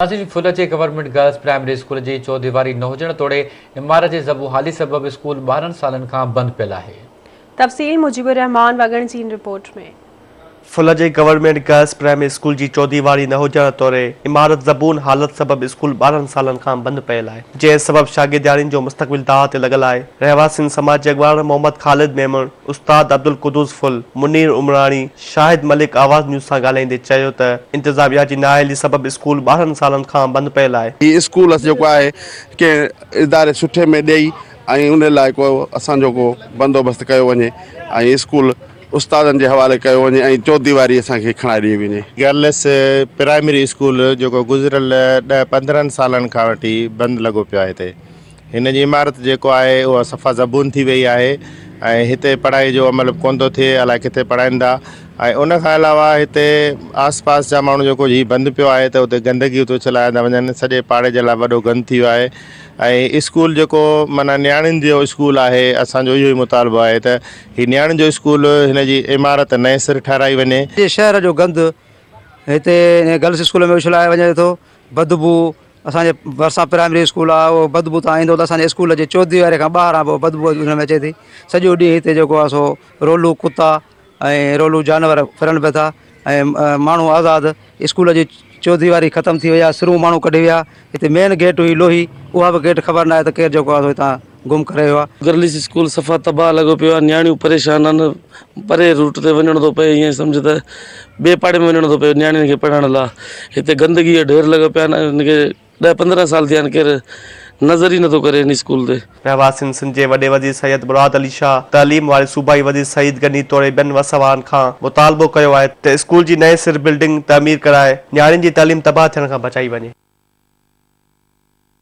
ناظرين ڦل جي گورنمينٽ گرلز پرائمري اسڪول جي چوديواري نه هجڻ توڙي عمارت جي زبون حالي سبب اسڪول 12 سالن کان بند پيل آهي. تفصيل مجيب الرحمان وڳڻ جي هن رپورٽ ۾. ڦل جي گورنمينٽ گرلز پرائمري اسڪول جي چوديواري نه هجڻ توڙي عمارت زبون حالت سبب اسڪول 12 سالن کان بند پيل آهي جنهن سبب شاگردياڻين جو مستقبل داء تي لڳل آهي رهواسين سماجي اڳواڻ محمد خالد ميمڻ، استاد عبدالقدوس ڦل، منير عمراڻي، شاهد ملڪ آواز نيوز سان ڳالهائيندي چيو ته انتظاميا جي نااهلي سبب اسڪول 12 سالن کان بند پيل آهي. هي اسڪول جيڪو آهي ڪنهن اداري سٺي ۾ ڏئي ۽ ان لاء ڪو اسان جو ڪو بندوبست ڪيو وڃي ۽ اسڪول استادن جي حوالي ڪيو وڃي ۽ چوديواري اسان کي کڻائي ڏني وڃي. گرلس پرائمري اسڪول جيڪو گذريل ڏهه 15 سالن کان وٺي بند لڳو پيو آهي هتي هن جي عمارت جيڪو آهي اها صفا زبون ٿي وئي آهي ۽ هتي پڙهائي جو عمل به ڪونه ٿو ٿئي الائي ڪٿي پڙهائين ٿا ۽ ان کان علاوه هتي آس پاس جا ماڻهو جيڪو هي بند پيو آهي ته اتي گندگي اتي اڇلايا ٿا وڃن سڄي پاڙي جي لاء وڏو گند ٿي ويو آهي ۽ اسڪول جيڪو معنيٰ نياڻين جو اسڪول آهي اسان جو اهو ئي مطالبو آهي ته هي نياڻين جو اسڪول هن جي عمارت نئين سر ٺهرائي وڃي. سڄي شهر جو گند هتي گرلس اسڪول ۾ اڇلايو وڃي ٿو بدبو اسان جي ڀرسان پرائمري اسڪول آهي اهو بدبو تان ايندو ته اسان جي اسڪول جي چوديواري کان ٻاهران به بدبو ان ۾ اچي ٿي سڄو ڏينهن هتي جيڪو آهي سو رولو ڪتا ۽ رولو جانور ڦرن پيا ٿا ۽ ماڻهو آزاد اسڪول جي چوديواري ختم ٿي وئي آهي سرون ماڻهو ڪڍي ويا هتي مين گيٽ هئي لوهي اها به گيٽ خبر ناهي ته ڪير جيڪو آهي سو هتان گم ڪري ويو آهي. گرلس اسڪول صفا تباهه لڳو پيو آهي نياڻيون پريشان آهن پري روٽ تي وڃڻو ٿو پئي ائين سمجهه ته ٻئي پاڙي ۾ وڃڻو ٿو پئي نياڻين کي پڙهائڻ لاء هتي گندگي جا ڍير لڳا پيا آهن هن کي ڏهه 15 سال ٿيا آهن ڪير نظر ئي نٿو ڪري هن اسڪول تي. رهواسين سنڌ جي وڏي وزير سيد مراد علي شاهه، تعليم واري صوبائي وزير سعيد غني توڙي ٻين وس وارن کان مطالبو ڪيو آهي ته اسڪول جي نئين سر بلڊنگ تعمير ڪرائي نياڻين جي تعليم تباهه ٿيڻ کان بچائي وڃي.